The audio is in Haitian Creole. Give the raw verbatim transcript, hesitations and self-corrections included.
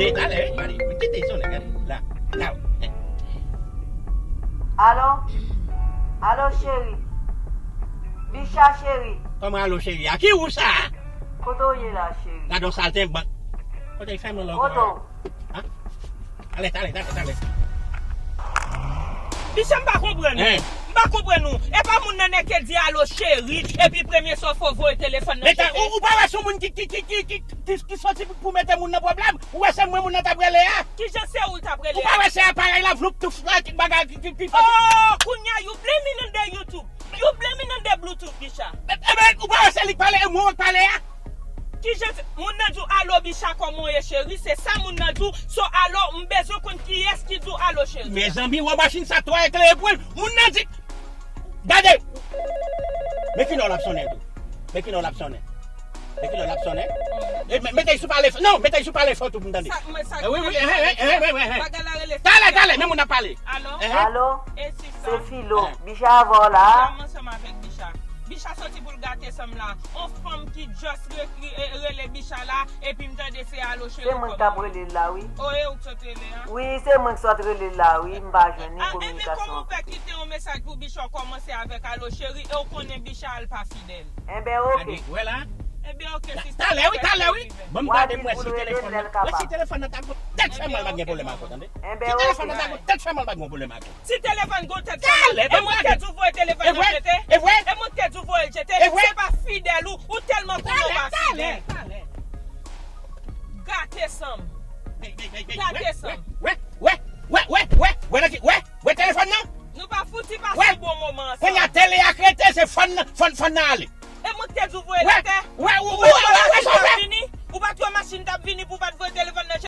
Talè, wi, mari, wi, tete, sonnen, gade, la, la, wi. Alo? Alo, cheri? Bicha, cheri? Kòman alo, cheri? A ki ou sa? Kote w ye la, cheri? Gade yon saltenbank. Kote l fèmen lòk? Kote w? Talè, talè, talè, talè. Bicha, m pa konprann ou. M pa konprann ou. E pa moun nan nèk ke di alo cheri, epi premye sa w fè w voye telefòn nan jete. Ou, ou pa wè se yon moun ki, ki, ki, ki, ki, ki, ki soti pou, pou mete moun nan pwoblèm? Ou wè se mwen moun nan t ap rele a? Kijan se ou l t ap rele a? Ou pa wè se aparèy la, vloup, touf la, ki bagay, ki, ki, ki soti? Oh, kounye a, you blaming on the YouTube. You blaming on the Bluetooth, Bicha. Eben, ou pa wè se li k pale, e mwen k pale a? Kijan se, moun nan di w alo, Bicha, kòman w ye, cheri? Se sa moun nan di w, so alo, m bezwen konn kiyès ki di w alo, cheri. Mezanmi, wè machin sa twò eklere pou l. Moun nan di, gade! Men kilè w l ap sonnen tou. Men kilè w l ap sonnen. Men kilè w l ap sonnen. E, men, mete l sou pale fò. Non, mete l sou pale fò tou pou m tande. Sa, mwen, sa, wi, wi, wi, wi. Bagay la rele. Talè, talè, men moun ap pale. Alo? Alo? E si sa? Se Filo. Bicha avè w la? Bicha ansanm avèk Bicha. Bicha soti pou l gate sanm la. On fanm ki just re-, re-, rele Bicha la, epi m tande se alo cheri. Se mwen k t ap rele l la, wi. O, e ou k sot rele a? Wi, se mwen k sot rele l la, wi. M pa jwenn ni kominikasyon. Ebyen, kòman w fè kite yon mesaj pou Bicha, w kòmanse avèk alo cheri, e w konnen Bicha a l pa fidèl? Enben, oke. Gade, wè la. Enben, oke, sista. Talè, wi, talè, wi. Ban m gade m wè si telefòn nan. Wè si telefòn nan ta gon tèt fè mal, pa t gen pwoblèm ak ou, tande. Enben, oke. Si telefòn nan ta gon tèt fè mal, pa t gen pwoblèm ak ou. Si telefòn gon tèt fè mal, jete. E mwen k te di w voye telefòn nan jete. E mwen k te di w voye l jete. Se pa fidèl ou, ou tèlman konnen w pa fidèl. Gate sanm. Gate sanm. Wè, wè, wè, wè, wè, wè telefòn nan. Nou pa fouti pase yon bon moman ansanm. Kounye a tele a k rete, se fòn nan, fòn, fòn nan ale. E mwen k te di w voye l atè. Wè, wè, wè, wè, wè, wè, wè, wè. Ou pa t wè machin t ap vini pou w pa t voye telefòn nan.